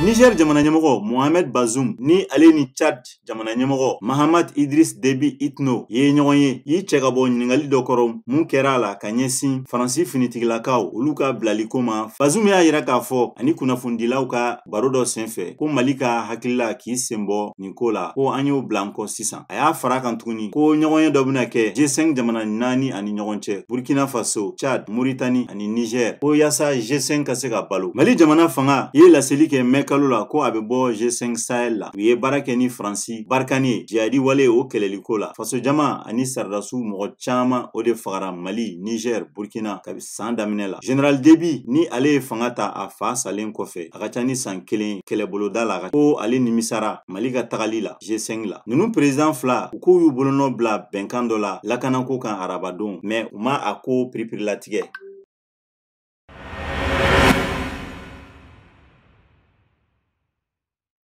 Niger jamana ɲɛmɔgɔ Mohamed Bazoum ni ale ni Tchad jamana ɲɛmɔgɔ Mahamat Idriss Déby Itno ye ɲɔgɔn ye, y'i cɛ ka bɔ ɲininkali dɔ kɔrɔ mun kɛra a la ka ɲɛsin Faransi finitigilakaw olu ka bilaliko ma. Bazoum y'a yira k'a fɔ ani kunnafonidilaw ka baro dɔ senfɛ ko Mali ka hakilila k'i sen bɔ nin ko la, ko an y'o bila an kɔ sisan. A y'a fara kan tuguni ko ɲɔgɔnye dɔ bɛna kɛ G5 jamana 4 ani ɲɔgɔn cɛ, Burkina Faso, Tchad, Mauritanie ani Niger, ko yaasa G5 ka se ka balo. Mali jamana fanga ye laseli kɛ mɛ kalo la ko a bɛ bɔ G5 Sahel la. U ye baara kɛ ni Faransi Barkhane ye jihadi wale o kɛlɛliko la. Fasojama ani sardasiw mɔgɔ caman o de fagara Mali, Niger, Burkina kabi san daminɛ la. Général Déby ni ale ye fanga ta a fa salen kɔfɛ, a ka ca ni san 1 kɛlɛboloda la, ko ale nimisara Mali ka tagali la G5 la. Ninnu président fila u k'u y'u bolonɔ bila bɛnkan dɔ la lakanako kan arabadon, mais u ma a ko piripirilatigɛ.